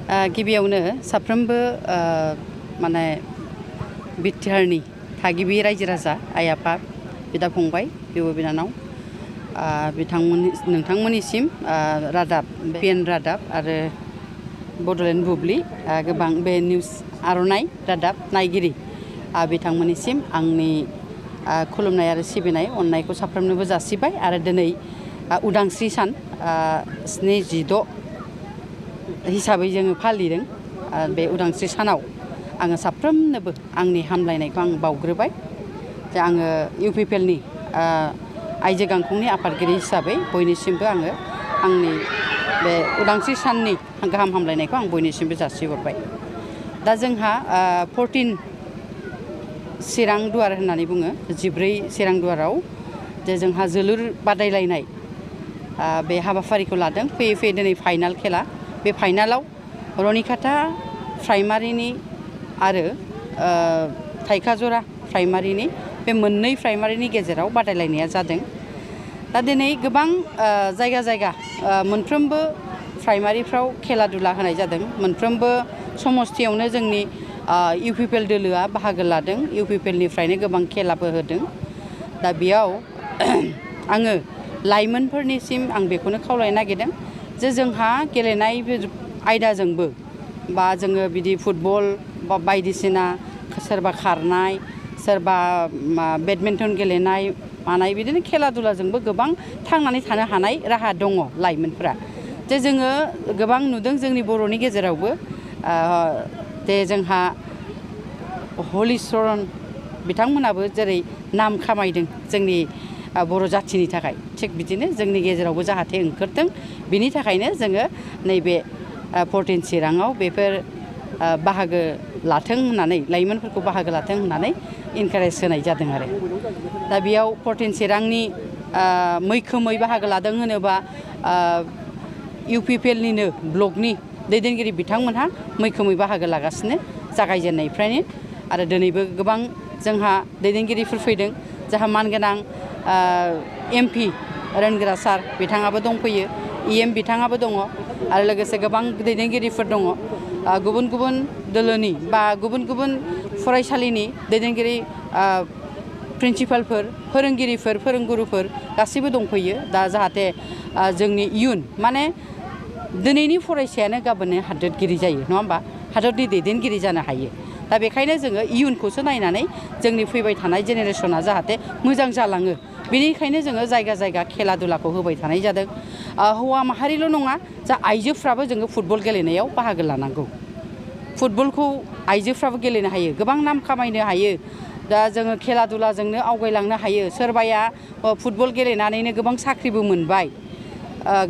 गिबियावनो साफ्रोमबो माने बिटिआरनि थागिबि रायजो राजा आइ आफा बिदा फंबाय बिब' बिनानाव नोंथांमोननिसिम रादाब पिएन रादाब आरो बड'लेण्ड बुब्लि गोबां बे निउस आर'नाइ रादाब नायगिरि बिथांमोननिसिम आंनि खुलुमनाय आरो सिबिनाय अननायखौ साफ्रोमनोबो जासिबाय आरो दिनै उदांस्रि सान 76 हिसाबै जोङो फालिदों। बे उदांस्रि सानाव आङो साफ्रोमनोबो आंनि हामलायनायखौ आं बावग्रोबाय जे आङो इउपिपिएलनि आइजो गांखंनि आफादगिरि हिसाबै बयनिसिमबो आङो आंनि बे उदांस्रि साननि गाहाम हामलायनायखौ आं बयनिसिमबो जासिहरबाय। दा जोंहा 14 चिरां दुवार होननानै बुङो 14 चिरां दुवाराव जे जोंहा जोलुर बादायलायनाय बे हाबाफारिखौ लादों। फैयै फैयै दिनै फाइनाल खेला बे फाइनालाव रनिकाटा प्राइमारिनि आरो थाइखाजरा प्राइमारिनि बे मोननै प्राइमारिनि गेजेराव बादायलायनाया जादों। दा दिनै गोबां जायगा जायगा मोनफ्रोमबो प्राइमारिफ्राव खेला दुला होनाय जादों। मोनफ्रोमबो समस्थियावनो जोंनि इउपिपिएल दोलोआ बाहागो लादों। इउपिपिएलनिफ्रायनो गोबां खेलाबो होदों। दा बेयाव आङो लाइमोनफोरनिसिम आं बेखौनो खावलायनो नागिरदों जे जोंहा गेलेनाय आयदाजोंबो बा जोङो बिदि फुटबल बा बायदिसिना सोरबा खारनाय सोरबा बेडमिन्टन गेलेनाय मानाय बिदिनो खेला दुलाजोंबो गोबां थांनानै थानो हानाय राहा दङ लाइमोनफ्रा। जे जोङो गोबां नुदों जोंनि बर'नि गेजेरावबो जे जोंहा हलिचरन बिथांमोनाबो जेरै नाम खामायदों जोंनि बर' जाथिनि थाखाय थिग बिदिनो जोंनि गेजेरावबो जाहाथे ओंखारथों बिनि थाखायनो जोङो नैबे 14 चिराङाव बेफोर बाहागो लाथों होननानै लाइमोनफोरखौ बाहागो लाथों होननानै इनकारेज होनाय जादों आरो। दा बेयाव 14 चिरांनि मैखोमै बाहागो लादों होनोबा इउपिपिएलनिनो ब्लकनि दैदेनगिरि बिथांमोनहा मैखोमै बाहागो लागासिनो जागायजेननायनिफ्रायनो आरो दिनैबो गोबां जोंहा दैदेनगिरिफोर फैदों। जोंहा मानगोनां एमपि रोनगोरा सार बिथाङाबो दंफैयो, इएम बिथाङाबो दङ आरो लोगोसे गोबां दैदेनगिरिफोर दङ। गुबुन गुबुन दोलोनि बा गुबुन गुबुन फरायसालिनि दैदेनगिरि प्रिन्सिपालफोर फोरोंगिरिफोर फोरोंगुरुफोर गासैबो दंफैयो। दा जाहाथे जोंनि इयुन माने दिनैनि फरायसायानो गाबोननो हादोरगिरि जायो नङा होमबा, हादरनि दैदेनगिरि जानो हायो। दा बेखायनो जोङो इयुनखौसो नायनानै जोंनि फैबाय थानाय जेनेरेसना जाहाथे मोजां जालाङो बेनिखायनो जोङो जायगा जायगा खेला दुलाखौ होबाय थानाय जादों। हौवा माहारिल' नङा जा आइजोफ्राबो जोङो फुटबल गेलेनायाव बाहागो लानांगौ। फुटबलखौ आइजोफ्राबो गेलेनो हायो, गोबां नाम खामायनो हायो। दा जोङो खेला दुलाजोंनो आवगायलांनो हायो। सोरबाया फुटबल गेलेनानैनो गोबां साख्रिबो मोनबाय,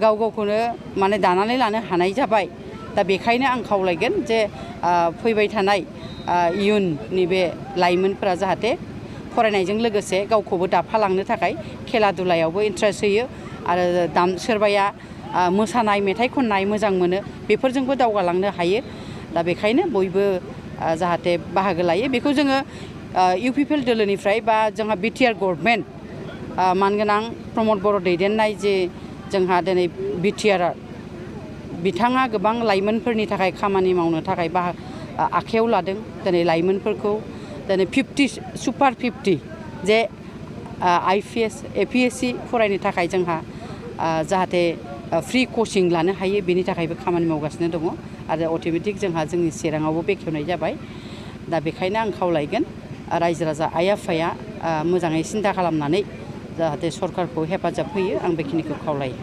गाव गावखौनो माने दानानै लानो हानाय जाबाय। दा बेखायनो आं खावलायगोन जे फैबाय थानाय इयुननि बे लाइमोनफोरा जाहाथे फरायनायजों लोगोसे गावखौबो दाफालांनो थाखाय खेला दुलायावबो इन्ट्रेस्ट होयो आरो सोरबाया मोसानाय मेथाइ खननाय मोजां मोनो बेफोरजोंबो दावगालांनो हायो। दा बेखायनो बयबो जाहाथे बाहागो लायो बेखौ जोङो इउपिपिएल दोलोनिफ्राय बा जोंहा बिटिआर गभर्नमेन्ट मानगोनां प्रमद बर' दैदेननाय जे जोंहा दिनै बिटिआर बिथाङा गोबां लाइमोनफोरनि थाखाय खामानि मावनो थाखाय आखायाव लादों। दिनै लाइमोनफोरखौ दिनै 50 सुपार 50 जे आइपिएस एपिएससि फरायनो थाखाय जोंहा जाहाथे फ्रि कचिं लानो हायो बेनि थाखायबो खामानि मावगासिनो दङ आरो अट'मेटिक जोंहा जोंनि चिराङावबो बेखेवनाय जाबाय। दा बेखायनो आं खावलायगोन रायजो राजा आइ आफाया मोजाङै सिन्था खालामनानै जाहाथे सरकारखौ हेफाजाब होयो आं बेखिनिखौ खावलायो।